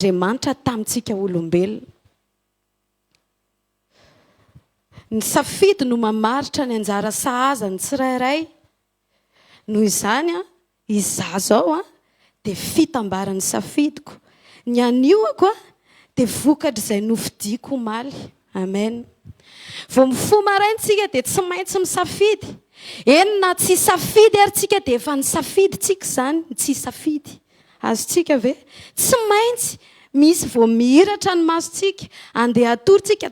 Andriamanitra tamintsika olombelona. Ny safidy no mamaritra ny anjara sahaza ny tsirairay. Noho izany, izaho izao dia fitambaran'ny safidiko. Ny anioako dia vokatr'izay nofidiko omaly. Amen. Vao mifoha maraina tsika dia tsy maintsy misafidy. Eny na tsy hisafidy ary tsika dia efa nisafidy tsika izany ny tsy hisafidy. Azontsika ve? Tsy maintsy misy vao mihiratra ny masontsika, andeha hatory tsika,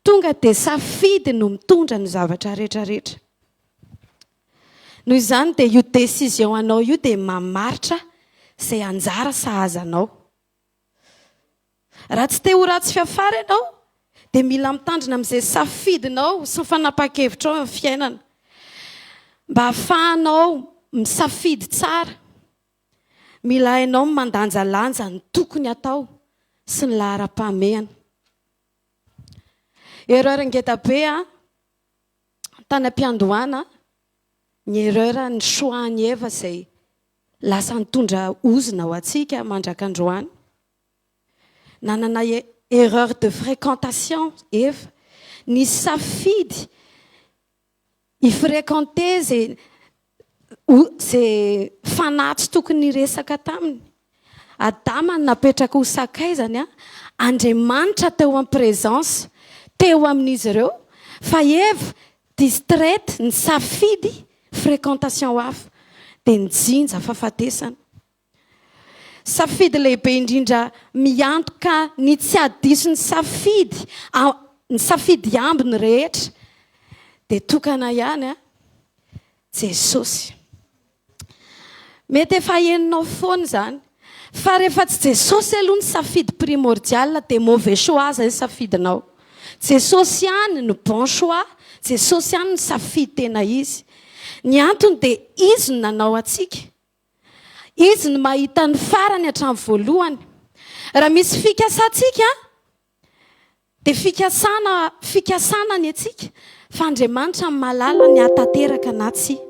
tonga dia safidy no mitondra ny zavatra rehetra rehetra. Noho izany dia io décision anao io dia mamaritra izay anjara sahaza anao. Raha tsy te ho ratsy fiafara ianao dia mila mitandrina amin'izay safidinao sy ny fanapahan-kevitrao eo amin'ny fiainana. Mba hahafahanao misafidy tsara, mila hainao ny mandanjalanja ny tokony hatao sy ny laharam-pahamehana. Erreur ngeda be an, tany am-piandohana, ny erreur ny choix an'i Eva izay lasa nitondra ozona ho antsika mandrak'androany. Nanana erreur de fréquentation Eva. Nisafidy hi-fréquenter ze ze fanahy tsy tokony hiresaka taminy. Adama no napetraka ho sakaizany an, Andriamanitra teo en présence teo amin'izy ireo fa Eva distraite nisafidy fréquentation hafa dia nijinja fahafatesana. Safidy lehibe indrindra miantoka ny tsy hahadiso ny safidy ny safidy ambiny rehetra dia tokana ihany an, Jesosy. Mety efa henonao foana izany fa rehefa tsy Jesosy aloha ny safidy primordial dia mauvais choix izay ny safidinao. Jesosy ihany no bon choix, Jesosy ihany no safidy tena izy. Ny antony dia Izy no nanao antsika. Izy no mahita ny farany hatramin'ny voalohany. Raha misy fikasantsika dia fikasana fikasana ny antsika fa Andriamanitra no mahalala ny hahatanteraka na tsia.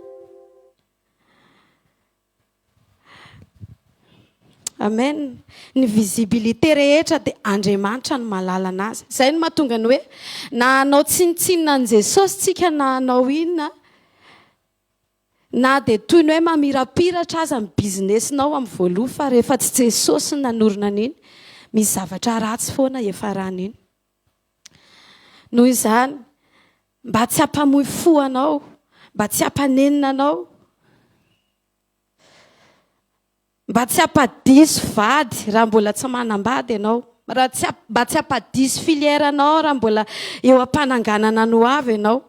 Amen. Ny visibilité rehetra dia Andriamanitra no mahalala anazy. Izay no mahatonga ny hoe na hanao tsinontsinona an'i Jesosy tsika na hanao inona Na dia toy ny hoe mamirapiratra aza ny business-nao amin'ny voaloha fa rehefa tsy Jesosy no nanorina an'iny, misy zavatra ratsy foana hiafaran'iny. Noho izany, mba tsy hampamoy fo anao, mba tsy hampanenina anao, Mba tsy hampadiso vady raha mbola tsy manambady ianao. Raha tsy mba tsy hampadiso filière anao raha mbola eo am-pananganana ny ho avy ianao.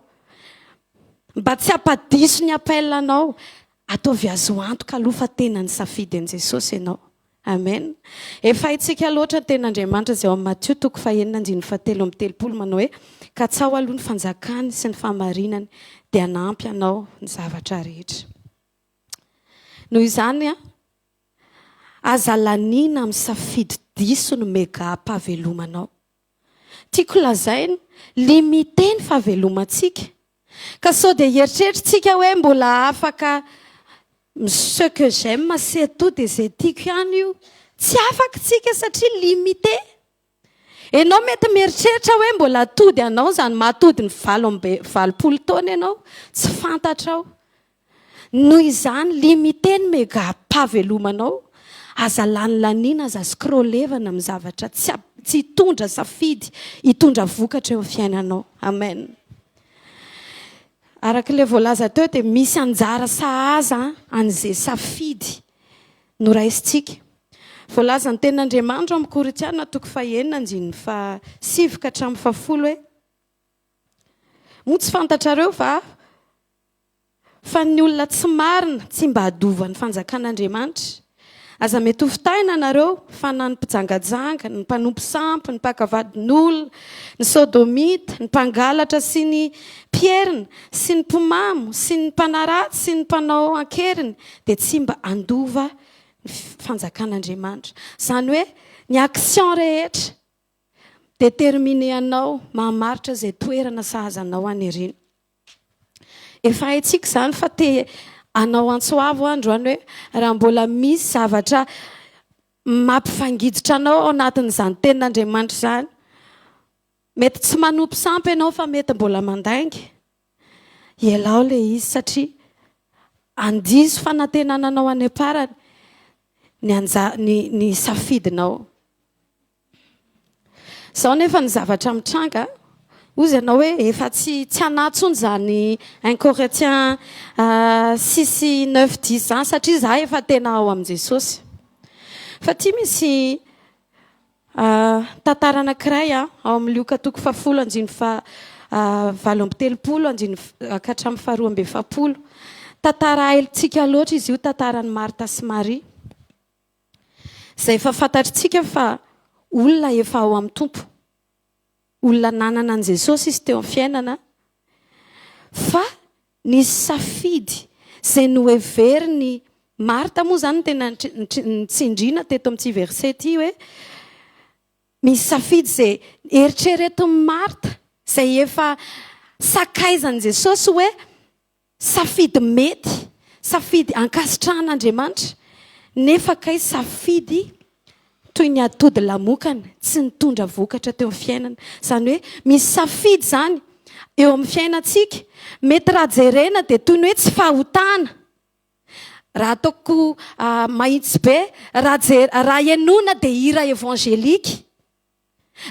Mba tsy hampadiso ny appel anao. Ataovy azo antoka aloha fa tena nisafidy an'i Jesosy ianao. Amen. Efa haintsika loatra ny tenin'Andriamanitra izay ao amin'ny Matio toko fahenina andininy fahatelo amby telopolo manao hoe, Katsaho aloha ny fanjakany sy ny fahamarinany dia hanampy anao ny zavatra rehetra. Noho izany, aza laniana amin'ny safidy diso ny mega-pahavelomanao. Tiako lazaina, limité ny fahavelomantsika. Ka sao dia hieritreritra tsika hoe mbola afaka ce que j'aime c'est tout dia izay tiako ihany io. Tsy afaka tsika satria limité. Enao mety mieritreritra hoe mbola tody anao izany maha tody ny 88 taona ianao, tsy fantatrao. Noho izany limite ny mega pahavelomanao, aza lanilaniana, aza scrollevana amin'ny zavatra tsy tsy hitondra safidy, hitondra vokatra eo amin'ny fiainanao. Amen. Araka ilay voalaza teo dia misy anjara sahaza an'izay safidy noraisintsika. Voalazan'ny Tenin'Andriamanitra ao amin'ny Korintiana toko fahenina andininy fahasivy ka hatramin'ny fahafolo hoe, Moa tsy fantatrareo va fa ny olona tsy marina tsy mba hadova ny fanjakan'Andriamanitra? Aza mety ho fitahina nareo fa na ny mpijangajanga, ny mpanompo sampy, ny mpaka vadin'olona, ny sodomita, ny mpangalatra sy ny mpierina, sy ny mpimamo, sy ny mpanaratsy sy ny mpanao an-keriny dia tsy mba handova ny fanjakan'Andriamanitra. Izany hoe ny action rehetra déterminer anao mahamaritra izay toerana sahaza anao any aoriana. Efa haintsika izany fa te hanao antso avo aho androany hoe raha mbola misy zavatra. mampifangiditra anao ao anatin'izany tenin'Andriamanitra izany. Mety tsy manompo sampy ianao fa mety mbola mandainga. Ialao ilay izy satria handiso fanantenana anao any am-parany ny anja- ny ny safidinao. Izao nefa ny zavatra mitranga, hozy ianao hoe efa tsy tsy hanahy intsony izany un Corinthiens six neuf dix izany satria izaho efa tena ao amin'i Jesosy. Fa ity misy Tantara anankiray ao amin'ny Lioka toko fahafolo andininy faha 38 andininy ka hatramin'ny faha 42. Tantara haintsika loatra izy io, tantaran'i Marta sy Maria, izay efa fantatritsika fa olona efa ao amin'ny Tompo. Olona nanana an'i Jesosy izy teo amin'ny fiainana, fa nisy safidy izay noheverin'i Marta moa izany no tena nitsindriana teto amin'ity verset ity hoe misy safidy izay eritreretin'i Marta izay efa sakaizan'i Jesosy hoe Safidy mety, safidy ankasitrahan'Andriamanitra, nefa kay safidy toy ny atody lamokana, tsy nitondra vokatra teo amin'ny fiainana. Izany hoe misy safidy izany eo amin'ny fiainantsika, mety raha jerena dia toy ny hoe tsy fahotana, raha ataoko mahitsy be, raha jer- raha henoina dia hira évangélique,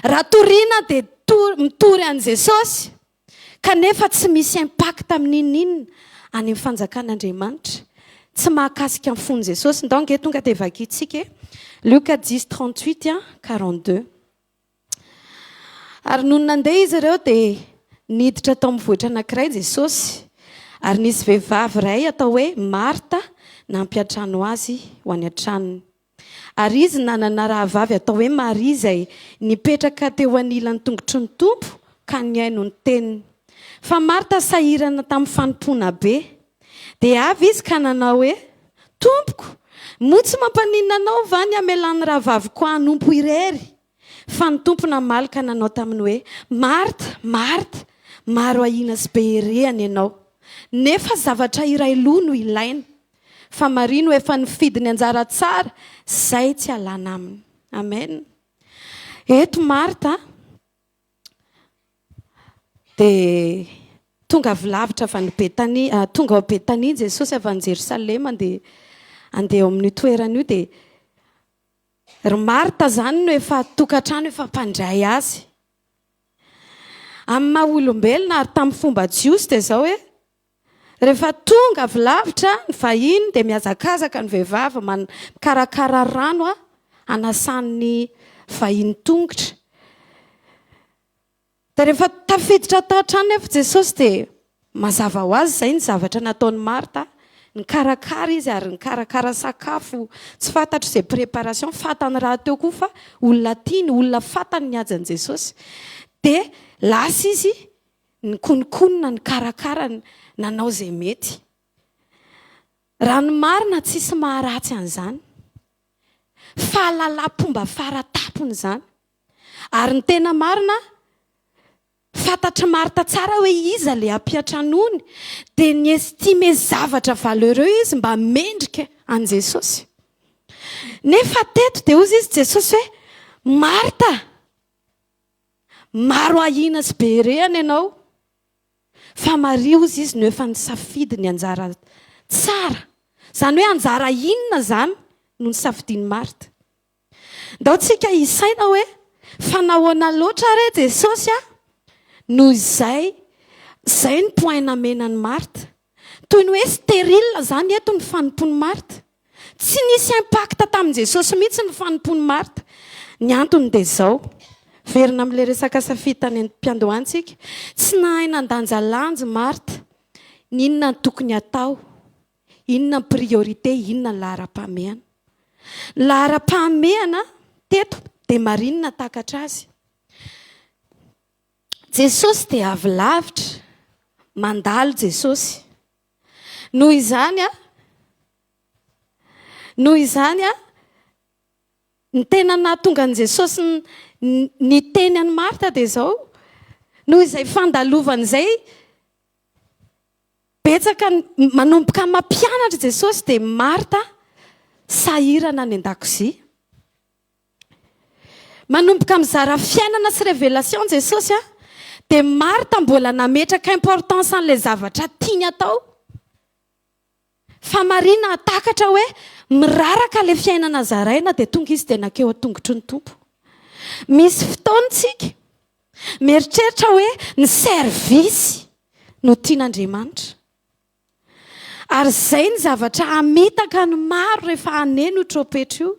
Raha torina dia mitory an'i Jesosy kanefa tsy misy impact amin'inon'inona any amin'ny fanjakan'Andriamanitra. Tsy mahakasika ny fon'i Jesosy. Ndao ange tonga dia vakintsika e. Lioka dix 38 à 42. Ary nony nandeha izy ireo dia niditra tao amin'ny vohitra anankiray Jesosy, ary nisy vehivavy iray atao hoe Marta nampiantrano azy ho any an-tranony. Ary izy nanana rahavavy atao hoe Maria izay nipetraka teo anilan'ny tongotry ny Tompo ka nihaino ny teniny. Fa Marta sahirana tamin'ny fanompoana be. Dia avy izy ka nanao hoe, Tompoko, moa tsy mampaninona anao va ny hamelan'ny rahavaviko ahy hanompo irery? Fa ny Tompo namaly ka nanao taminy hoe, Marta, Marta, maro ahiana sy be herehana ianao. Nefa zavatra iray loha no ilaina. Fa Maria no efa nifidy ny anjara tsara zay tsy alana aminy. Amen. Eto Marta dia tonga avy lavitra avy any Betania, tonga ao Betania Jesosy avy any Jerosalema andeha andeha ao amin'io toerana io dia ry Marta zany no efa tokantrano efa mpandray azy. Amin'ny maha olombelona ary tamin'ny fomba jiosy dia zao hoe Rehefa tonga avy lavitra ny vahiny dia mihazakazaka ny vehivavy mikarakara rano hanasany ny vahiny tongotra. Dia rehefa tafiditra tao an-trano nefa Jesosy dia mazava ho azy izay ny zavatra nataon'i Marta, nikarakara izy ary nikarakara sakafo, tsy fantatro izay préparation, fantany rahateo koa fa olona tiany, olona fantany ny hajan'i Jesosy. Dia lasa izy Nikononkonona, nikarakara, nanao izay mety. Raha ny marina tsisy maharatsy an'izany. Fahalalam-pomba fara-tampony izany. Ary ny tena marina, fantatr'i Marta tsara hoe iza ilay hampiantranoany, dia ni-estimer zavatra valeureux izy mba mendrika an'i Jesosy. Nefa teto dia hozy izy Jesosy hoe, Marta! Maro ahiana sy be herehana ianao, fa Maria hozy izy no efa nisafidy ny anjara tsara. Izany hoe anjara inona izany no nisafidian'i Marta? Ndao tsika hisaina hoe fa nahoana loatra re Jesosy a no izay izay ny point namena an'i Marta? Toy ny hoe sterile izany eto ny fanompoan'i Marta. Tsy nisy impact tamin'i Jesosy mihitsy ny fanompoan'i Marta. Ny antony dia izao, verina amin'ilay resaka safidy tany am-piandohana isika, tsy nahay nandanjalanja i Marta, ny inona no tokony hatao, inona ny priorité, inona ny laharam-pahamehana. Ny laharam-pahamehana teto dia Maria no nahatakatra azy. Jesosy dia avy lavitra, mandalo Jesosy. Noho izany a, noho izany a, ny tena nahatonga an'i Jesosy niteny an'i Marta dia izao, noho izay fandalovany izay, betsaka manomboka mampianatra Jesosy dia Marta sahirana any an-dakozia. Manomboka mizara fiainana sy révélation Jesosy a, dia Martha mbola nametraka importance an'ilay zavatra tiany atao. Fa Maria nahatakatra hoe miraraka ilay fiainana zaraina dia tonga izy dia nankeo an-tongotry ny Tompo. Misy fotoana isika mieritreritra hoe ny service no tian'Andriamanitra. Ary izay ny zavatra hamitaka ny maro rehefa haneno io trompetra io.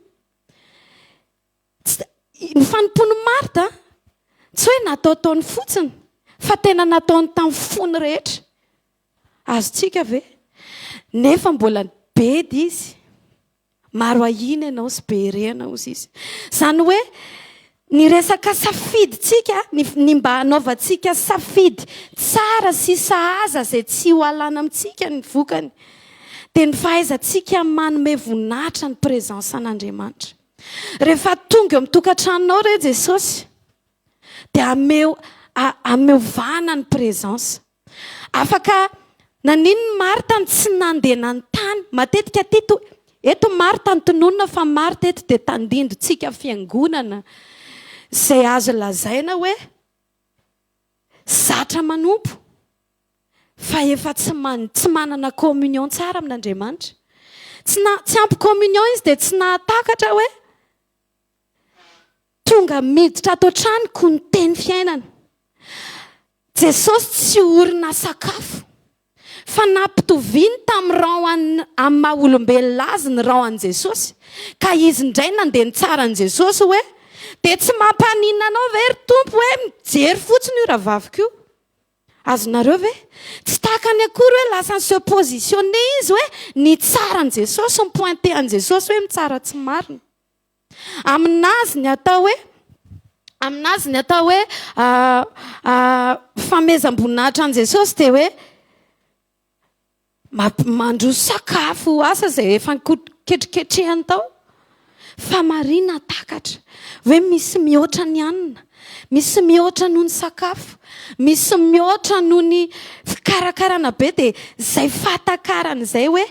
Ny fanompoan'i Marta tsy hoe nataotaony fotsiny fa tena nataony tamin'ny fony rehetra. Azontsika ve? Nefa mbola bedy izy. Maro ahiana ianao sy be herehana hozy izy. Izany hoe ny resaka safidintsika, ny, ny mba hanaovantsika safidy tsara sy sahaza izay tsy ho alana amintsika ny vokany, dia ny fahaizantsika manome voninahitra ny présence an'Andriamanitra. Rehefa tonga eo amin'ny tokantranonao re Jesosy, dia ameo, ameo vahana ny présence. Afaka naninona Marta no tsy nandeha nanontany? Matetika aty to, eto Marta no tononina fa Marta eto dia tandindontsika fiangonana izay azo lazaina hoe zatra manompo fa efa tsy man, tsy manana communion tsara amin'Andriamanitra. Tsy na, tsy ampy communion izy dia tsy nahatakatra hoe tonga miditra ato an-tranoko ny teny fiainana. Jesosy tsy orina sakafo, fa nampitoviany tamin'ny rang amin'ny maha olombelona azy ny rang an'i Jesosy, ka izy indray nandeha nitsara an'i Jesosy hoe, dia tsy mampaninona anao ve ry Tompo hoe mijery fotsiny io rahavaviko io? Azonareo ve? Tsy takany akory hoe lasa ni-se positionner izy hoe nitsara an'i Jesosy, ni-pointer an'i Jesosy hoe mitsara tsy marina. Aminazy ny atao hoe aminazy ny atao hoe famehezam-boninahitra an'i Jesosy dia hoe mandroso sakafo asa izay efa niketriketrehany tao. Fa Maria nahatakatra hoe misy mihoatra ny hanina, misy mihoatra noho ny sakafo, misy mihoatra noho ny fikarakarana be dia izay fahatakarana izay hoe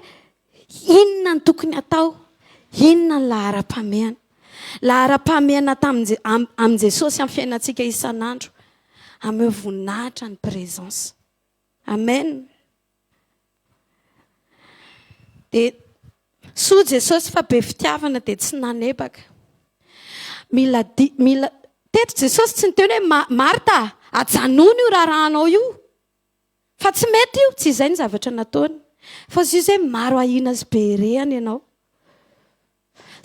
Inona no tokony hatao? Inona ny laharam-pahamehana? Laharam-pahamehana tamin'i amin'i Jesosy amin'ny fiainantsika isan'andro. Ameo voninahitra ny présence. Amen. Dia soa Jesosy fa be fitiavana dia tsy nanebaka. Mila di, mila teto Jesosy tsy niteny hoe Marta, ajanony io raharahanao io. Fa tsy mety io, tsy izay ny zavatra nataony. Fa izy hoe maro ahiana sy be herehana ianao.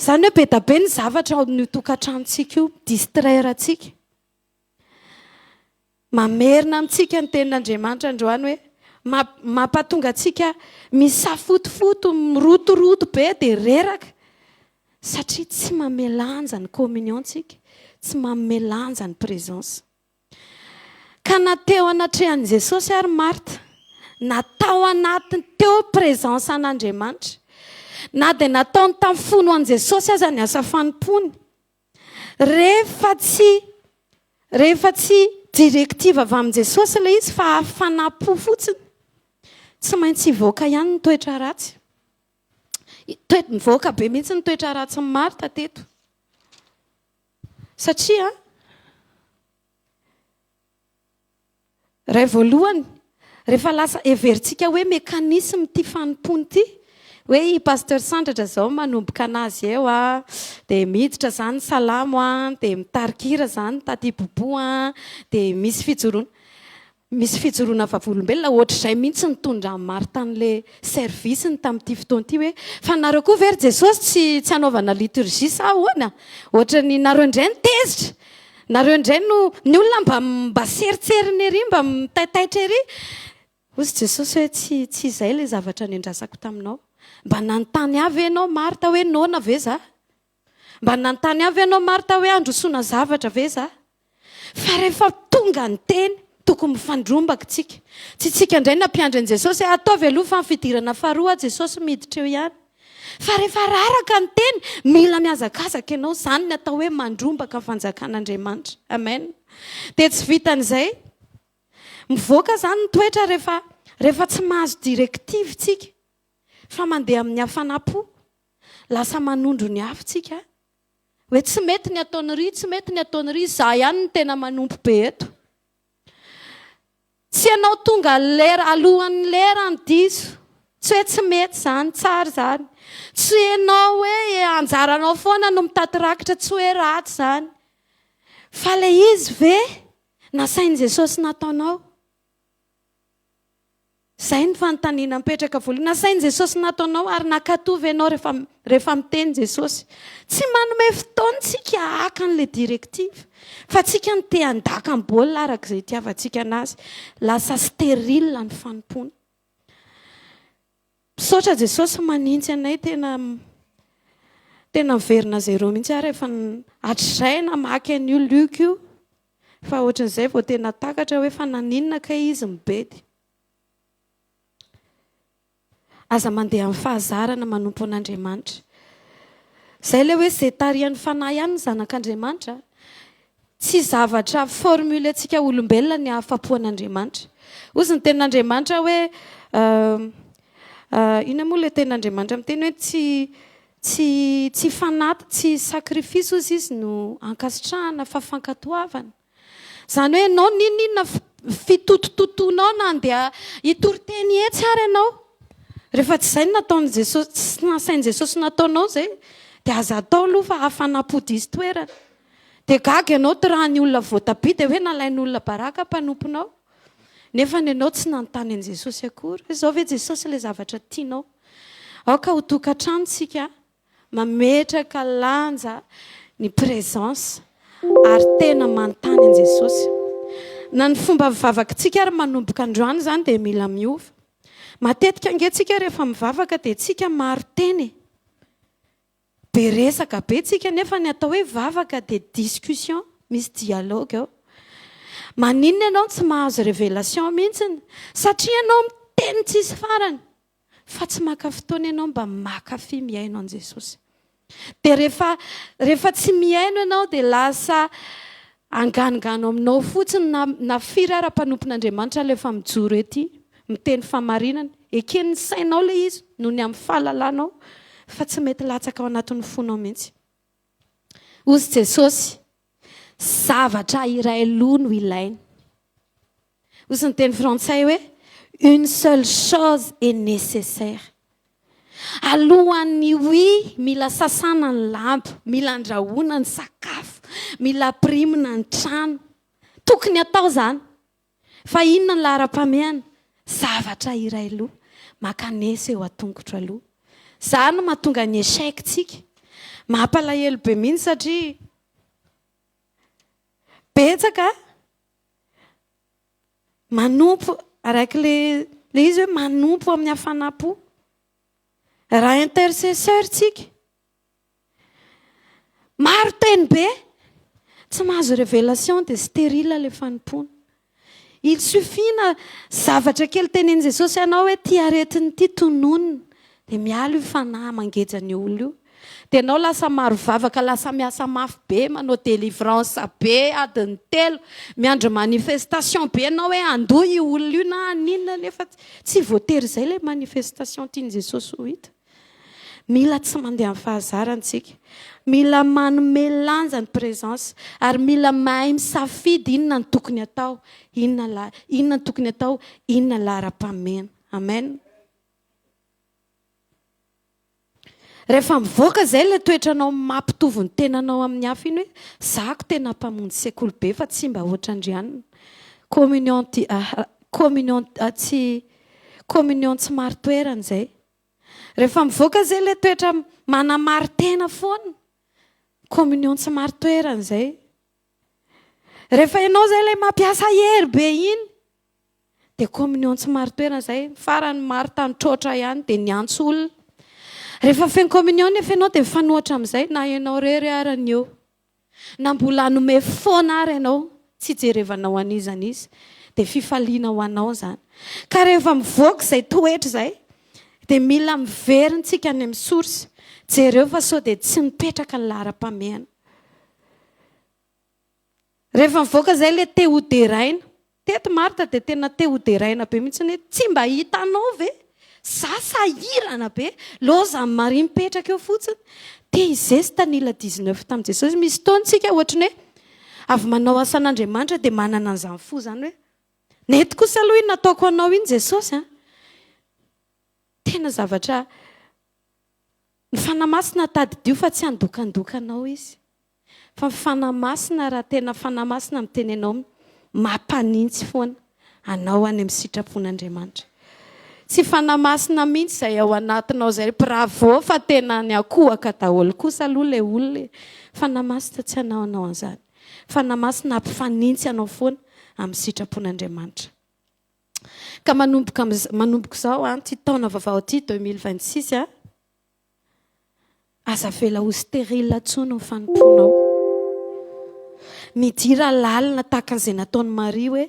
Izany hoe be da be ny zavatra ao amin'io tokantranontsika io, mi-distraire antsika. Mamerina amintsika ny tenin'Andriamanitra androany hoe mampatonga antsika misafotofoto, mirotoroto be dia reraka. Satria tsy manome lanja ny communion-tsika, tsy manome lanja ny présence. Ka na teo anatrehan'i Jesosy ary Marta, na tao anatiny teo présence an'Andriamanitra, na dia nataony tamin'ny fony ho an'i Jesosy aza ny asa fanompoany, rehefa tsy rehefa tsy directive avy amin'i Jesosy ilay izy fa hafanam-po fotsiny, tsy maintsy hivoaka ihany ny toetra ratsy. Toe- nivoaka be mihitsy ny toetra ratsin'i Marta teto. Satria Ray voalohany, rehefa lasa heverintsika hoe mécanisme ity fanompoana ity, hoe i Pasteur Sandratra izao manomboka anazy eo a, dia miditra izany salamo a, dia mitarikira izany taty bobo a, dia misy fijoroana. Misy fijoroana vavolombelona ohatr'izay mihitsy nitondran'i Martha an'ilay service-ny tamin'ity fotoana ity hoe, fa nareo koa ve ry Jesosy tsy tsy hanaovana liturgie sa ahoana? Ohatran'ny nareo indray no tezitra, nareo indray no, ny olona mba mba seritseriny ery, mba mitaitaitra ery. Hozy Jesosy hoe, tsy tsy izay ilay zavatra nendrasako taminao. Mba nanontany ahy ve ianao Martha hoe noana ve za? Mba nanontany ahy ve ianao Martha hoe handrosoana zavatra ve za? Fa rehefa tonga ny teny, tokony mifandrombaka tsika. Tsy tsika indray nampiandry an'i Jesosy hoe ataovy aloha fa ny fidirana faharoa Jesosy miditra eo ihany. Fa rehefa raraka ny teny, mila mihazakazaka ianao. Izany ny atao hoe mandrombaka ny fanjakan'Andriamanitra. Amen. Dia tsy vitan'izay. Mivoaka izany ny toetra rehefa rehefa tsy mahazo directive tsika. Fa mandeha amin'ny hafanam-po. Lasa manondro ny hafa tsika. Hoe tsy mety ny ataon'iry, tsy mety ny ataon'iry, izaho ihany no tena manompo be eto. Tsy ianao tonga lera alohan'ny lera no diso. Tsy hoe tsy mety izany, tsara izany. Tsy ianao hoe anjaranao foana no mitaty rakitra, tsy hoe ratsy izany. Fa ilay izy ve nasain'i Jesosy nataonao? Izay no fanontaniana mipetraka voalohany. Nasain'i Jesosy nataonao ary nankatò ve ianao rehefa rehefa miteny Jesosy? Tsy manome fotoana isika haka an'ilay directive fa tsika no te handaka ny baolina araka izay itiavantsika anazy. Lasa stérile ny fanompoana. Misaotra Jesosy manintsy anay tena tena miverina zéro mihitsy aho rehefa hatrizay namaky an'io Luc io. Fa ohatran'izay vao tena takatra hoe fa naninona kay izy mibedy. Aza mandeha amin'ny fahazarana manompo an'Andriamanitra. Izay ilay hoe izay tarihan'ny fanahy ihany ny zanak'Andriamanitra. Tsy zavatra formule antsika olombelona ny hahafapo an'Andriamanitra. Hozy ny tenin'Andriamanitra hoe inona moa ilay tenin'Andriamanitra miteny hoe tsy Tsy tsy fanaty, tsy sacrifice ozy izy no ankasitrahana fa fankatoavana. Izany hoe ianao n'inon'inona fitotototoanao na andeha hitory teny etsy ary ianao, rehefa tsy izay no nataon'i Jesosy, tsy nasain'i Jesosy nataonao izay dia aza atao aloha fa hafanam-po diso toerana. Dia gaga ianao tirahan'ny olona voatabia dia hoe nalain'olona baraka mpanomponao. Nefa ny ianao tsy nanontany an'i Jesosy akory hoe izao ve Jesosy ilay zavatra tianao? Aoka ho tokantrano tsika mametraka lanja ny présence ary tena manontany an'i Jesosy. Na ny fomba fivavakitsika ary manomboka androany izany dia mila miova. Matetika ange tsika rehefa mivavaka dia tsika maro teny e. Be resaka be tsika nefa ny atao hoe vavaka dia discussion, misy dialogue ao. Maninona ianao no tsy mahazo révélation mihitsiny? Satria ianao miteny tsisy farany. Fa tsy maka fotoana ianao mba makafy mihaino an'i Jesosy. Dia rehefa rehefa tsy mihaino ianao dia lasa anganongano aminao fotsiny na na firy ara mpanompon'Andriamanitra alefa mijoro ety miteny famarinana. Eken'ny sainao ilay izy noho ny amin'ny fahalalanao fa tsy mety latsaka ao anatin'ny fonao mihitsy. Hozy Jesosy, zavatra iray loha no ilaina. Hozy ny teny frantsay hoe une seule chose est nécessaire. Alohan'ny oui, mila sasana ny lamba, mila andrahoina ny sakafo, mila ampirimina ny trano. Tokony atao izany. Fa inona ny laharam-pahamehana? Zavatra iray loha. Mankanesa eo an-tongotro aloha. Izany no mahatonga ny échec-tsika. Mampalahelo be mihitsy satria betsaka Manompo, araka ilay ilay izy hoe manompo amin'ny hafanam-po. Raha intercesseur tsika, maro teny be, tsy mahazo révélation dia stérile ilay fanompoana. Il suffit na zavatra kely tenenin'i Jesosy anao hoe ity aretina ity tononina dia miala io fanahy mangeja ny olona io. Dia enao lasa maro vavaka, lasa miasa mafy be, manao délivrance be adiny telo, miandry manifestation be enao hoe handoa io olona io na haninona nefa tsy voatery izay ilay manifestation tian'i Jesosy ho hita. Mila tsy mandeha amin'ny fahazarana isika. Mila manome lanja ny présence ary mila mahay misafidy inona no tokony atao, inona inona no tokony atao, inona laharam-pahamehana. Amen. Rehefa mivoaka izay ilay toetranao mampitovy ny tenanao amin'ny hafa iny hoe zako tena mpamonjy sekoly be fa tsy mba ohatran-dry anona. Communion communion tsy communion tsy marin-toerana izay. Rehefa mivoaka izay ilay toetra manamarin-tena foana, communion tsy marin-toerana izay. Rehefa ianao izay ilay mampiasa hery be iny, Dia communion tsy marin-toerana izay. Farany Martha nitroatra ihany dia niantso olona. Rehefa feno communion nefa ianao dia mifanohitra amin'izay na ianao irery ara ny eo. Na mbola hanome foana ara ianao, tsy hijerevanao an'iza an'iza. Dia fifaliana ho anao izany. Ka rehefa mivoaka izay toetra izay dia mila miverina tsika any amin'ny source. Jereo fa sao dia tsy mipetraka ny laharam-pahamehana. Rehefa mivoaka izay ilay te ho deraina. Teto Martha dia tena te ho deraina be mihitsy hoe tsy mba hitanao ve? Za sahirana be, lozan'i Maria mipetraka eo fotsiny. Te hizesta nila 19 tamin'i Jesosy. Misy fotoana tsika ohatry ny hoe avy manao asan'Andriamanitra dia manana an'izany fo izany hoe nety kosa aloha iny nataoko anao iny Jesosy a. Tena zavatra ny Fanahy Masina tadidio fa tsy handokandoka anao izy. Fa ny Fanahy Masina raha tena Fanahy Masina miteny anao mampanintsy foana anao any amin'ny sitrapon'Andriamanitra. Tsy Fanahy Masina mihitsy izay ao anatinao izay, bravo fa tena niankohoka daholo kosa aloha ilay olona e. Fanahy Masina tsy hanao anao an'izany. Fanahy Masina hampifanintsy anao foana amin'ny sitrapon'Andriamanitra. Ka manomboka manomboka izao an, ity taona vaovao ity 2026 an, Aza avela ho stérile intsony ny fanompoanao. Midira lalina tahaka an'izay nataon'i Maria hoe,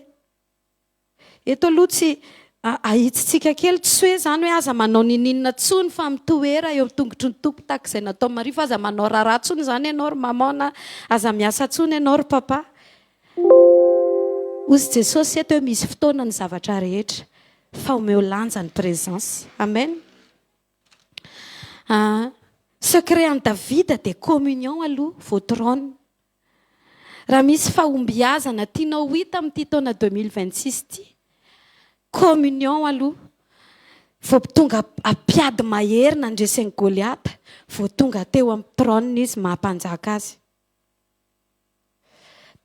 eto aloha tsy ahitsitsika kely, tsy hoe izany hoe aza manao niniana intsony fa mitoera eo tongotry ny Tompo tahaka izay nataon'i Maria fa aza manao raharaha intsony izany ianao ry maman na aza miasa intsony ianao ry papa. Hozy Jesosy eto hoe misy fotoana ny zavatra rehetra fa omeo lanja ny présence. Amen. Secret an'i Davida dia communion aloha vao trône. Raha misy fahombiazana tianao ho hita amin'ity taona 2026 ity, communion aloha vao tonga mpiady mahery nandresy an'i Goliata, vao tonga teo amin'ny trône izy maha mpanjaka azy.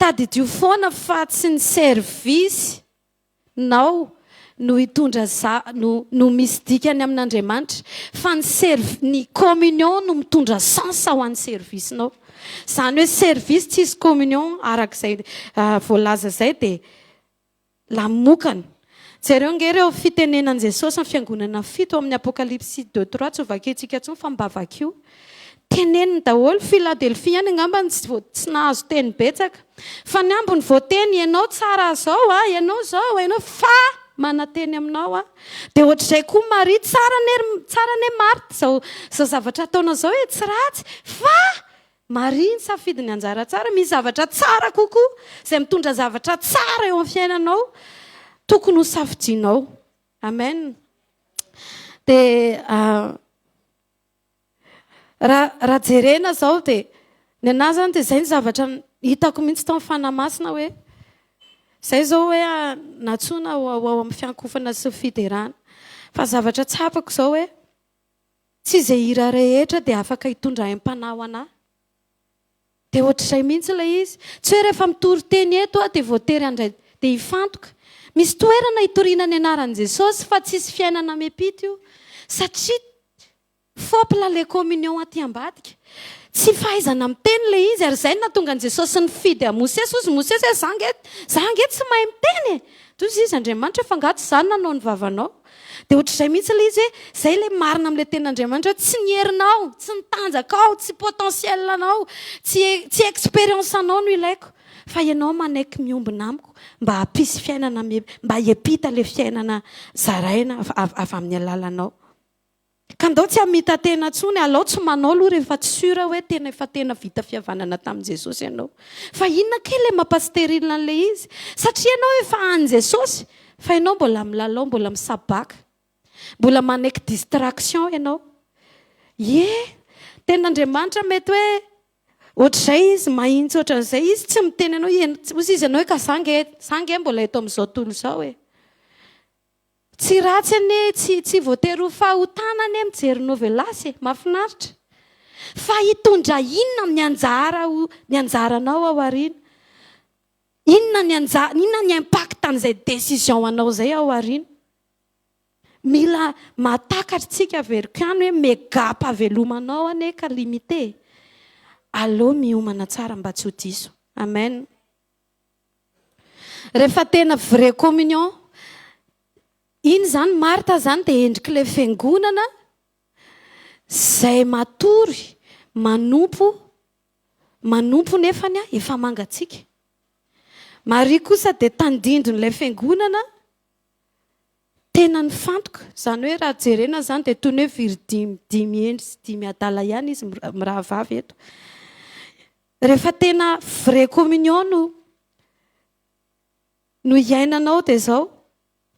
Tadidio foana fa tsy ny service nao no hitondra za no no misy dikany amin'Andriamanitra fa ny serv ny communion no mitondra sens ho an'ny service nao. Izany hoe service tsisy communion arak'izay voalaza izay dia lamokana. Jereo ange ireo fitenenan'i Jesosy ny fiangonana fito ao amin'ny Apokalypsy deux trois tsy ho vakintsika intsony fa mba vakio. Teneniny daholo, Philadelphie ihany angamba no tsy tsy nahazo teny betsaka. Fa ny ambiny voateny, ianao tsara zao a, ianao zao a, ianao fa mananteny aminao aho. Dia ohatr'izay koa Maria, tsara anie ry, tsara anie Marthe zao zao zavatra ataonao zao e, tsy ratsy fa Maria nisafidy ny anjara tsara, misy zavatra tsara kokoa izay mitondra zavatra tsara eo amin'ny fiainanao tokony ho safidianao. Amen. Dia Raha raha jerena izao dia ny anah izany dia izay ny zavatra hitako mihitsy tao amin'ny Fanahy Masina hoe izay izao hoe nantsoina ho ao amin'ny fiankofana sy ny fiderana. Fa zavatra tsapako izao hoe tsy izay hira rehetra dia afaka hitondra aim-panahy ho anah. Dia ohatr'izay mihitsy ilay izy. Tsy hoe rehefa mitory teny eto aho dia voatery handray dia hifantoka. Misy toerana hitoriana ny anaran'i Jesosy fa tsisy fiainana miampita io. Satria fôpla ilay communion aty ambadika. Tsy fahaizana miteny ilay izy ary izay no nahatonga an'i Jesosy nifidy an'i Mosesy. Hozy Mosesy hoe za ange, za ange tsy mahay miteny e! Dia hozy izy Andriamanitra hoe fa angaha tsy za no nanao ny vavanao? Dia ohatr'izay mihitsy ilay izy hoe izay ilay marina amin'ilay tenin'Andriamanitra hoe tsy ny herinao, tsy ny tanjakao, tsy potentiel-nao, tsy tsy expérience-nao no ilaiko fa ianao manaiky miombona amiko mba hampisy fiainana mba hiampita ilay fiainana zaraina avy amin'ny alalanao. Ka ndao tsy hamita-tena intsony, alao tsy manao aloha rehefa tsy sûr hoe tena efa tena vita fihavanana tamin'i Jesosy ianao. Fa inona kay ilay mampa-sterile an'ilay izy? Satria ianao efa an'i Jesosy, fa ianao mbola milalao, mbola misabaka. Mbola manaiky distraction ianao. Ie, tenin'Andriamanitra mety hoe ohatr'izay izy, mahintsy ohatran'izay izy, tsy miteny anao, hozy izy ianao hoe ka za nge, za nge mbola eto amin'izao tontolo izao e. Tsy ratsy anie, tsy tsy voatery ho fahotana anie mijery novelas e, mahafinaritra. Fa hitondra inona amin'ny anjara ho ny anjaranao ao aoriana? Inona ny anja inona ny impact an'izay décision anao izay ao aoriana? Mila mahatakatra tsika averiko ihany hoe mega-pahavelomanao anie ka limité e. Aleo miomana tsara mba tsy ho diso. Amen. Rehefa tena vraie communion, iny izany Martha izany dia endrik'ilay fiangonana izay matory, manompo, manompo nefany efa mangatsiaka. Maria kosa dia tandindon'ilay fiangonana tena nifantoka, izany hoe raha jerena izany dia toy ny hoe viry dimy hendry sy dimy adala ihany izy mirahavavy eto. Rehefa tena vraie communion no no iainanao dia izao,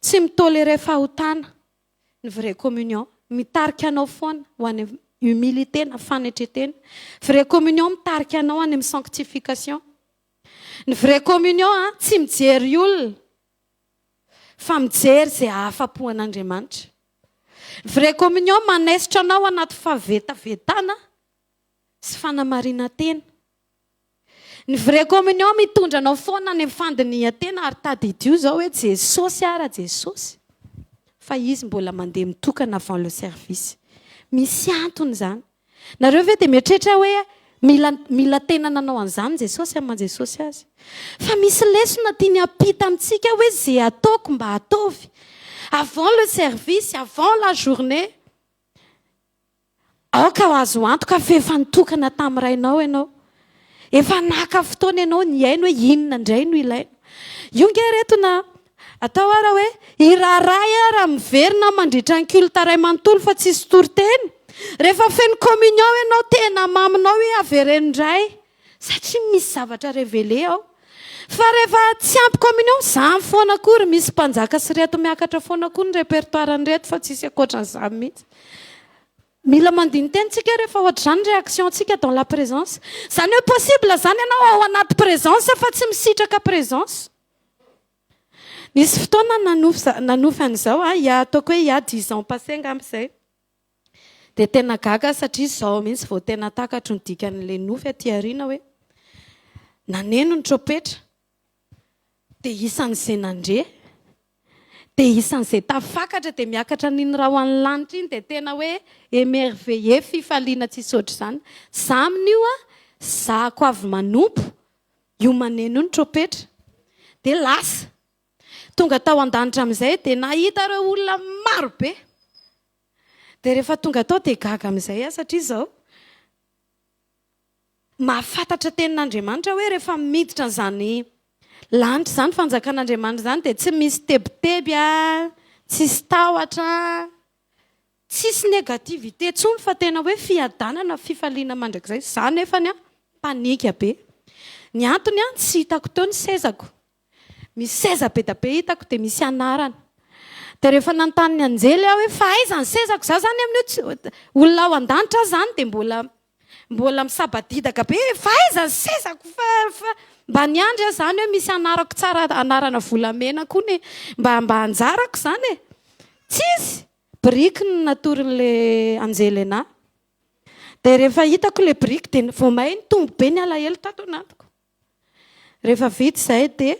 tsy mi-tolerer fahotana ny vraie communion, mitarika anao foana ho any. Humilité na fanetren-tena. Vraie communion mitarika anao any amin'ny sanctification. Ny vraie communion a, tsy mijery olona fa mijery izay ahafa-po an'Andriamanitra. Ny vraie communion manaisotra anao anaty fahavetavetana sy fanamarinan-tena. Ny vraie communion mitondra anao foana any amin'ny fandinihan-tena ary tadidio izao hoe Jesosy ara Jesosy fa izy mbola mandeha mitokana avant le service. Misy antony izany. Nareo ve dia mieritreritra hoe mila mila tena nanao an'izany Jesosy amin'ny maha Jesosy azy? Fa misy lesona tiany hampita amintsika hoe ze ataoko mba ataovy. Avant le service, avant la journée. Aoka ho azo antoka fa efa nitokana tamin'ny Rainao ianao. Efa naka fotoana ianao nihaino hoe inona indray no ilaina. Io nge reto na atao ara hoe hiraharaha ara miverina mandritra ny culte iray manontolo fa tsisy toriteny. Rehefa feno communion ianao tena maminao hoe avereno indray satria misy zavatra révélé ao. Fa rehefa tsy ampy communion, zany foana akory, misy mpanjaka sy reto miakatra foana koa ny répertoire an'ireto fa tsisy ankoatran'izany mihitsy. Mila mandini-tena tsika rehefa ohatr'izany réaction tsika dans la présence. Zany hoe possible zany ianao ao anaty présence fa tsy misitraka présence. Nisy fotoana nanofy nanofy an'izao a, ia ataoko hoe il y a 10 ans passé angamba izay. Dia tena gaga satria izao mihitsy vao tena takatro ny dikan'ilay nofy aty aoriana hoe naneno ny trompetra dia isan'izay nandre dia isan'izay tafakatra dia miakatra n'iny raha ho an'ny lanitra iny dia tena hoe émerveillé, fifaliana tsisy ohatr'izany. Za amin'io a, zahako avy manompo io maneno io ny trompetra dia lasa tonga tao an-danitra amin'izay dia nahita ireo olona maro be. Dia rehefa tonga tao dia gaga amin'izay aho satria izao mahafantatra tenin'Andriamanitra hoe rehefa miditra an'izany lanitra izany, fanjakan'Andriamanitra izany, dia tsy misy tebiteby a, tsisy tahotra, tsisy négativité intsony fa tena hoe fiadanana, fifaliana mandrakizay. Za nefany a panika be. Ny antony a, tsy hitako teo ny sezako. Misy seza be da be hitako dia misy anarana. Dia rehefa nanontany ny anjely aho hoe fa aiza ny sezako, za zany amin'io tsy olona ao an-danitra aho zany dia mbola misabadidaka be fa aiza ny sezako fa mba niandry aho zany hoe misy anarako tsara, anarana volamena koa ny mba anjarako zany e. Tsisy biriky no natorin'le anjely anahy. Dia rehefa hitako le biriky dia vao may nitombo be ny alahelo tato anatiko. Rehefa vita izay dia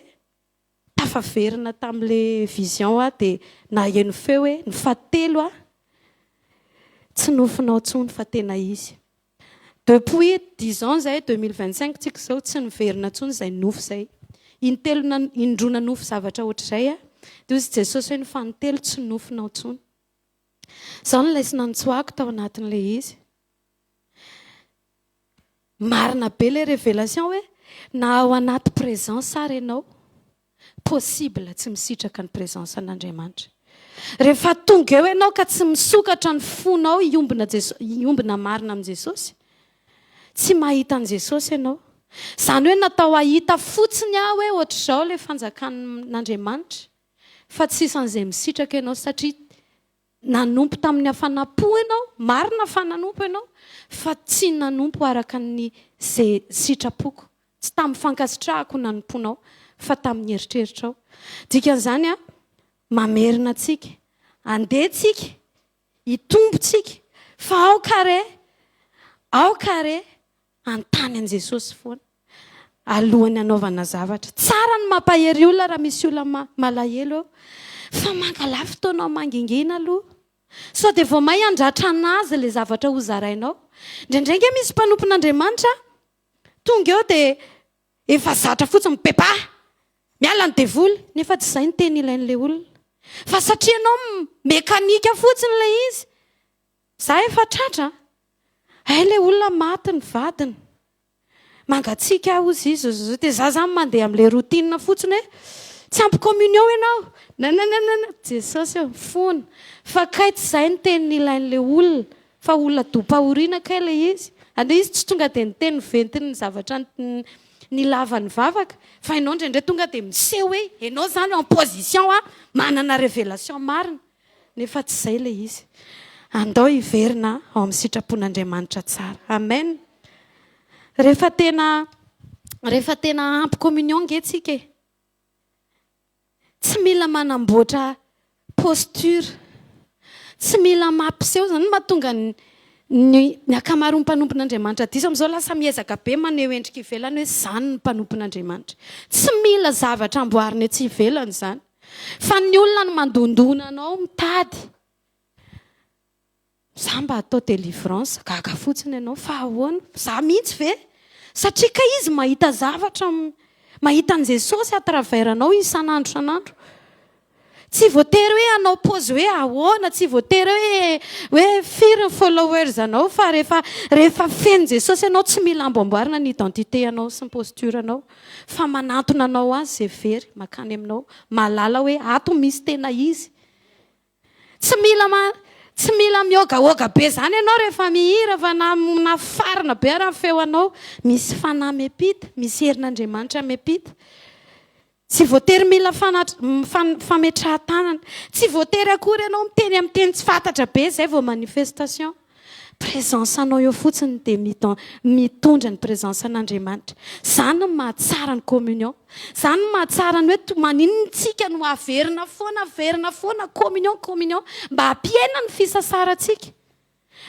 tafaverina tamin'le vision aho dia naheno feo hoe ny fahatelo aho tsy nofinao intsony fa tena izy. Depuis 10 ans zay, 2025 tsika izao, tsy niverina intsony izay nofy izay. Intelo na indroa nanofy zavatra ohatr'izay aho. Dia hoy Jesosy hoe ny fahatelo tsy nofinao intsony. Izao no lesona nitsoahako tao anatin'ilay izy. Marina be le révélation hoe na ao anaty présence ary ianao, possible tsy misitraka ny présence an'Andriamanitra. Rehefa tonga eo ianao ka tsy misokatra ny fonao hiombona Jesosy, hiombona marina amin'i Jesosy, tsy mahita an'i Jesosy ianao. Izany hoe natao hahita fotsiny aho hoe ohatr'izao ilay fanjakan'Andriamanitra, fa tsy isan'izay misitraka ianao satria nanompo tamin'ny hafanam-po ianao, marina fa nanompo ianao, fa tsy nanompo araka ny ze sitrapoko, tsy tamin'ny fankasitrahako nanomponao, fa tamin'ny eritreritrao. Dikan'izany a, mamerina antsika, andeha tsika, hitombo tsika, fa aoka re, aoka re, hanontany an'i Jesosy foana alohan'ny hanaovana zavatra. Tsara ny mampahery olona raha misy olona malahelo eo, fa mangalà fotoana mangingina aloha. Sao dia vao may handratra anazy ilay zavatra ho zarainao. Indraindray ange misy mpanompon'Andriamanitra tonga eo dia efa zatra fotsiny mibebaha, miala ny devoly, nefa tsy izay ny teny ilain'ilay olona. Fa satria ianao mekanika fotsiny ilay izy, za efa tratra, hay ilay olona maty ny vadiny. Mangatsiaka aho hozy izy, dia za zany mandeha amin'ilay routine fotsiny hoe tsy ampy communion ianao. Nananana, Jesosy ô, fona. Fa kay tsy izay ny teny nilain'ilay olona, fa olona dom-pahoriana kay ilay izy. Andeha izy tsy tonga dia niteny ventiny ny zavatra nilavany vavaka, fa ianao indraindray tonga dia miseho hoe ianao zany en position a, manana révélation marina. Nefa tsy izay ilay izy. Andao hiverina ao amin'ny sitrapon'Andriamanitra tsara. Amen. Rehefa tena rehefa tena ampy communion nge tsika e. Tsy mila manamboatra posture. Tsy mila mampiseho izany no mahatonga ny ny ankamaroan'ny mpanompon'Andriamanitra diso amin'izao lasa miezaka be maneho endrika ivelany hoe izany ny mpanompon'Andriamanitra. Tsy mila zavatra amboarina etsy ivelany izany. Fa ny olona no mandondona anao mitady. Za mba atao délivrance, gaga fotsiny ianao fa ahoana? Za mihitsy ve? Satria kay izy mahita zavatra, mahita an'i Jesosy à travers anao isan'andro isan'andro. Tsy voatery hoe hanao pose hoe ahoana, tsy voatery hoe hoe firy ny followers anao fa rehefa rehefa feno Jesosy ianao tsy mila amboamboarina ny identité anao sy ny posture anao fa manantona anao azy izay very mankany aminao, mahalala hoe ato misy tena izy. Tsy mila ma, tsy mila mihogahoga be zany ianao rehefa mihira fa na na farina be ara ny feo anao, misy fanahy miampita, misy herin'Andriamanitra miampita. Tsy voatery mila fanat, fan, fametrahan-tanana. Tsy voatery akory ianao miteny amin'ny teny tsy fantatra be zay vao manifestation. Présence anao eo fotsiny dia mitondra ny présence an'Andriamanitra. Izany no mahatsara ny communion. Izany no mahatsara ny hoe maninona tsika no averina foana, averina foana communion, communion mba hampihena ny fisasarantsika.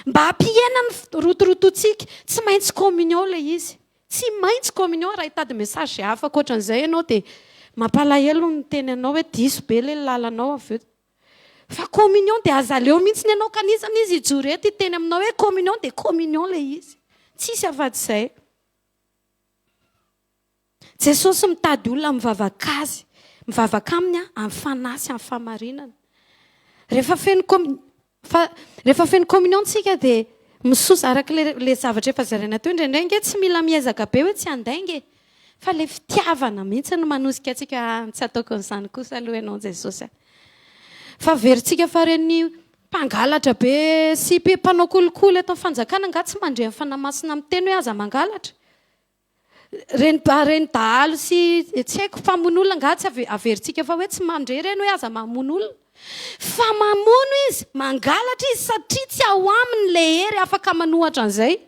Mba hampihena ny rotorotontsika. Tsy maintsy communion ilay izy. Tsy maintsy communion raha hitady message hafa ankoatran'izay ianao dia mampalahelo ny miteny anao hoe diso be ilay lalanao avy eo. Fa communion dia aza aleo mihitsy ianao ka n'iza n'iza hijoro eto hiteny aminao hoe communion dia communion ilay izy. Tsisy afa-tsy izay. Jesosy mitady olona mivavaka azy, mivavaka aminy amin'ny fanahy sy amin'ny fahamarinana. Rehefa feno com- fa rehefa feno communion tsika dia misosa araka ilay ilay zavatra efa zaraina teo indraindray ange tsy mila miezaka be hoe tsy handainga e. Fa ilay fitiavana mihitsy no manosika antsika ah tsy ataoko an'izany kosa aloha ianao Jesosy a. Fa averintsika fa ireny mpangalatra be sy mpanao kolikoly eto amin'ny fanjakana angaha tsy mandre ny Fanahy Masina miteny hoe aza mangalatra? Ireny ireny dahalo sy tsy haiko mpamono olona angaha tsy averintsika fa hoe tsy mandre ireny hoe aza mamono olona? Fa mamono izy, mangalatra izy satria tsy ao aminy ilay hery afaka manohatra an'izay.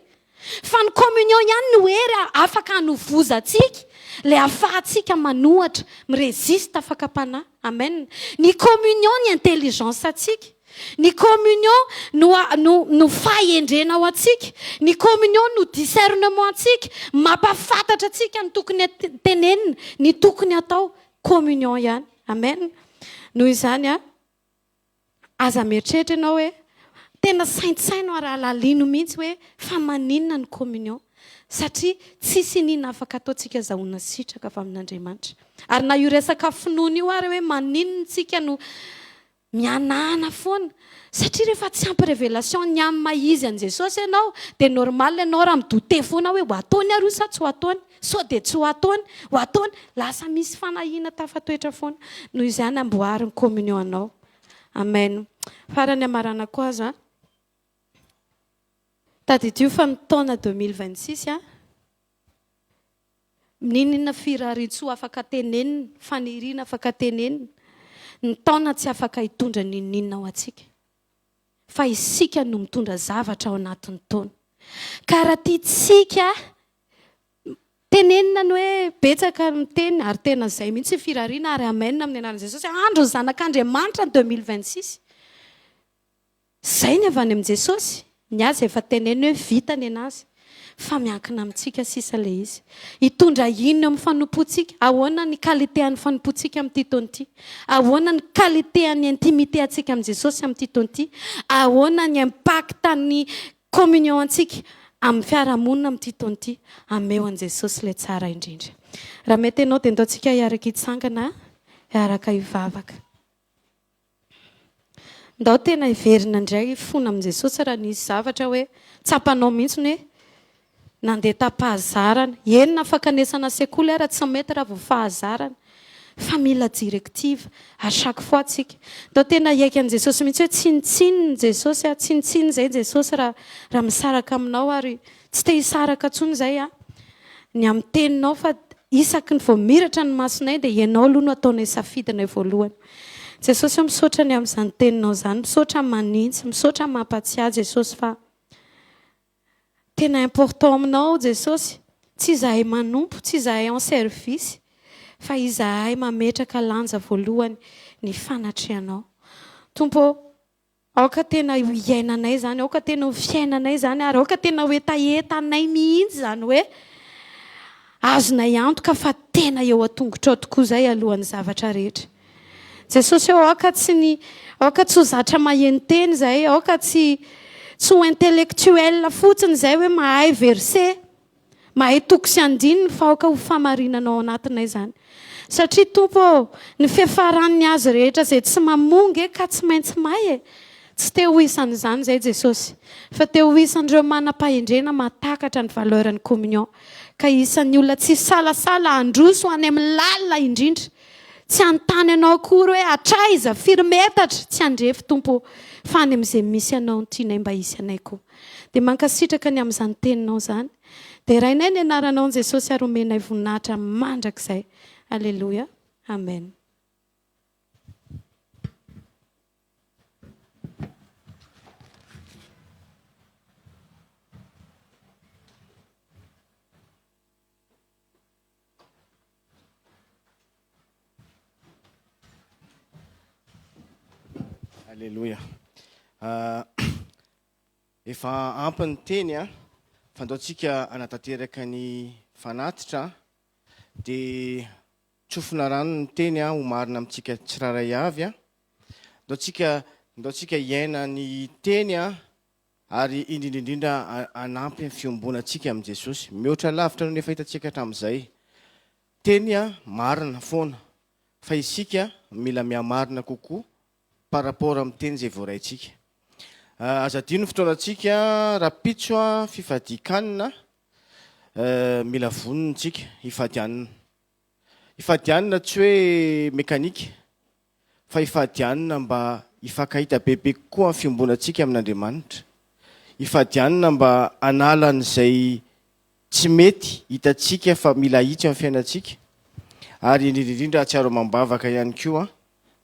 Fa ny communion ihany no hery afaka hanovozantsika, ilay ahafahantsika manohatra, mi-resiste fakam-panahy. Amen. Ny communion ny intelligence antsika. Ny communion no no no fahendrena ho antsika. Ny communion no discernement antsika, mampahafantatra antsika ny tokony tenenina, ny tokony atao. Communion ihany. Amen. Noho izany a, aza mieritreritra ianao hoe, tena saintsaino ary alalino mihitsy hoe fa maninona ny communion? Satria tsisy iniana afaka ataontsika azahoana sitraka avy amin'Andriamanitra. Ary na io resaka finoana io ary hoe maninona tsika no mihanahana foana? Satria rehefa tsy ampy révélation ny amin'ny maha izy an'i Jesosy ianao dia normal ianao raha mi-douter foana hoe ho ataony ary io sa tsy ho ataony? Sao dia tsy ho ataony? Ho ataony? Lasa misy fanahiana tafatoetra foana. Noho izany amboary ny communion anao. Amen. Farany hamaranako azy an. Tadidio fa ny taona 2026 an, n'inon'inona firariantsoa afaka tenenina, faniriana afaka tenenina, ny taona tsy afaka hitondra n'inon'inona ho antsika. Fa isika no mitondra zavatra ao anatin'ny taona. Ka raha tiantsika tenenina ny hoe betsaka ny miteny ary tena izay mihitsy ny firariana ary amen amin'ny anaran'i Jesosy, andro ny zanak'Andriamanitra ny 2026. Izay ny avy any amin'i Jesosy, ny azy efa teneniny hoe vita ny anazy, fa miankina amintsika sisa ilay izy. Hitondra inona eo amin'ny fanompoantsika? Ahoana ny qualité an'ny fanompoantsika amin'ity taona ity? Ahoana ny qualité an'ny intimité antsika amin'i Jesosy amin'ity taona ity? Ahoana ny impact an'ny communion antsika amin'ny fiarahamonina amin'ity taona ity? Ameo an'i Jesosy ilay tsara indrindra. Raha mety ianao dia ndao tsika hiaraka hitsangana, hiaraka hivavaka. Ndao tena hiverina indray hifona amin'i Jesosy raha nisy zavatra hoe tsapanao mihitsy ny hoe nandeha tam-pahazarana. Eny na fankanesana sekoly ara tsy mety raha vao fahazarana. Fa mila directive à chaque fois tsika. Ndao tena hiaiky an'i Jesosy mihitsy hoe tsinontsinona Jesosy a, tsinontsinona izay Jesosy raha raha misaraka aminao ary tsy te hisaraka intsony izay aho. Ny amin'ny teninao fa isaky ny vao miratra ny masonay dia ianao aloha no ataonay safidinay voalohany. Jesosy ô misaotra ny amin'izany teninao izany, misaotra manintsy, misaotra mampatsiahy Jesosy fa tena important aminao Jesosy, tsy izahay manompo, tsy izahay en service fa izahay mametraka lanja voalohany ny fanatrehanao. Tompo ô, aoka tena ho iainanay izany, aoka tena ho fiainanay izany ary aoka tena ho hetahetanay mihitsy izany hoe azonay antoka fa tena eo an-tongotrao tokoa izay alohan'ny zavatra rehetra. Jesosy ô, aoka tsy ny, aoka tsy ho zatra maheno teny izahay, aoka tsy, tsy ho intellectuel fotsiny izahay hoe mahay verset. Mahay toko sy andininy fa aoka ho famarinana ao anatinay izany. Satria Tompo ô, ny fiafaran'ny hazo rehetra izay tsy mamoa nge ka tsy maintsy may e! Tsy te ho isan'izany izay Jesosy, fa te ho isan'ireo manam-pahendrena mahatakatra ny valeur ny communion, ka isan'ny olona tsy hisalasala handroso any amin'ny lalina indrindra, tsy hanontany Anao akory hoe hatraiza, firy metatra, tsy handrefy Tompo ô, fa any amin'izay misy Anao no tianay mba hisy anay koa. Dia mankasitraka ny amin'izany teninao izany. Derainay ny anaranao Jesosy ary omenay voninahitra mandrakizay. Aleloia. Amen. Aleloia. Efa ampy ny teny a, fa ndao tsika hanatanteraka ny fanatitra a, dia tsofina rano ny teny a, ho marina amintsika tsirairay avy a, ndao tsika ndao tsika hiaina ny teny a, ary indrindra indrindra hanampy ny fiombonantsika amin'i Jesosy, mihoatra lavitra noho ny efa hitantsika hatramin'izay. Teny a, marina foana, fa isika mila mihamarina kokoa par rapport amin'ny teny izay voaraintsika. Aza adino ny fotoanantsika rahampitso fifadian-kanina, mila vonona isika hifady hanina. Hifady hanina tsy hoe mekanika fa hifady hanina mba hifankahita bebe kokoa amin'ny fiombonantsika amin'Andriamanitra. Hifady hanina mba hanala an'izay tsy mety hitantsika fa mila ahitsy amin'ny fiainantsika ary indrindra indrindra hahatsiaro amam-bavaka ihany koa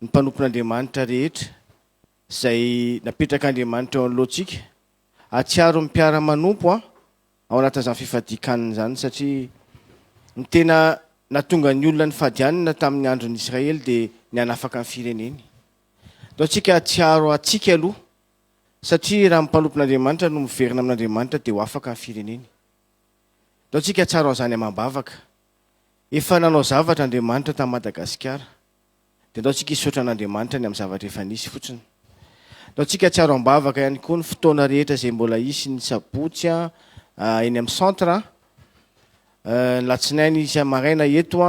ny mpanompon'Andriamanitra rehetra izay napetrak'Andriamanitra eo anoloantsika, hahatsiaro ny mpiara-manompo ao anatin'izany fifadian-kanina izany satria ny tena nahatonga ny olona nifady hanina tamin'ny andron'ny Israely dia ny hanafaka ny fireneny. Ndao tsika hahatsiaro antsika aloha Satria raha ny mpanompon'Andriamanitra no miverina amin'Andriamanitra dia ho afaka ny fireneny. Ndao tsika hatsaro an'izany amam-bavaka. Efa nanao zavatra Andriamanitra tany Madagasikara. Dia ndao tsika hisaotra an'Andriamanitra ny amin'ny zavatra efa nisy fotsiny. Ndao tsika hatsiaro am-bavaka ihany koa ny fotoana rehetra izay mbola hisy ny sabotsy eny amin'ny centre. Ny latsinainy hisy maraina eto,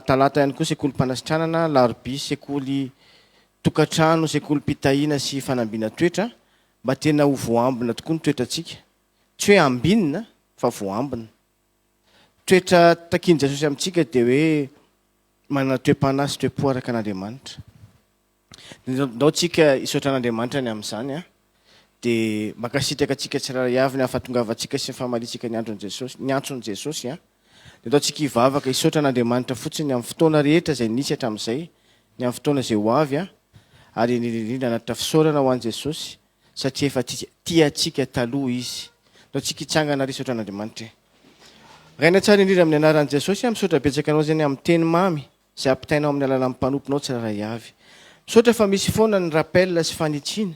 talata ihany koa sekolim-panasitranana, larobia sekoly Tokantrano, sekolim-pitahiana sy fanambina toetra, mba tena ho voambina tokoa ny toetrantsika. Tsy hoe ambinina fa voambina. Toetra takian'i Jesosy amintsika dia hoe manana toe-panahy sy toe-po araka an'Andriamanitra. Ndao tsika hisaotra an'Andriamanitra ny amin'izany an. Dia mankasitraka antsika tsirairay avy ny amin'ny fahatongavantsika sy ny famaliantsika ny andron'i Jesosy, ny antson'i Jesosy an. Dia ndao tsika hivavaka hisaotra an'Andriamanitra fotsiny amin'ny fotoana rehetra izay nisy hatramin'izay, ny amin'ny fotoana izay ho avy, ary indrindra indrindra hanatitra fisaorana ho an'i Jesosy satria efa tia antsika taloha Izy. Ndao tsika hitsangana ary hisaotra an'Andriamanitra e. Rainay tsara indrindra amin'ny anaran'i Jesosy aho misaotra betsaka anao izay amin'ny teny mamy izay ampitainao amin'ny alalan'ny mpanomponao tsirairay avy. Misaotra fa misy foana ny rappel sy fanitsiana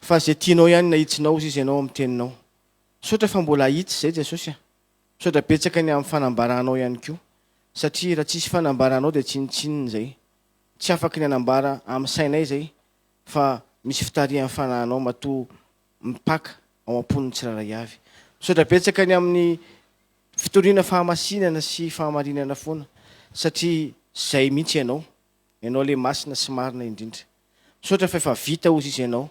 fa izay tianao ihany no ahitsinao hozy izy ianao amin'ny teninao. Misaotra fa mbola ahitsy izay Jesosy a. Misaotra betsaka ny amin'ny fanambaranao ihany koa satria raha tsisy fanambaranao dia tsinontsinona izay. Tsy afaky ny hanambara amin'ny sainay izay fa misy fitarihan'ny fanahinao matoa mipaka ao am-pon'ny tsirairay avy. Misaotra betsaka ny amin'ny fitoriana fahamasinana sy fahamarinana foana satria izay mihitsy ianao. Ianao ilay masina sy marina indrindra. Misaotra fa efa vita hozy izy ianao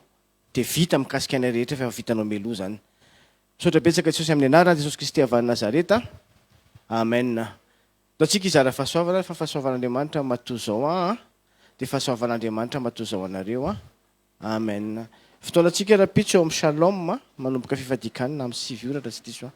dia vita mikasika anay rehetra fa efa vitanao mialoha izany. Misaotra betsaka Jesosy amin'ny anaran Jesosy Kristy avy any Nazareta. Amen. Ndao tsika hizara fahasoavana ary fa fahasoavan'Andriamanitra matoa zao an dia fahasoavan'Andriamanitra matoa zao anareo an. Amen. Fotoanantsika rahampitso eo amin'ny Shalom manomboka fifadian-kanina amin'ny 9 ora raha tsy diso aho.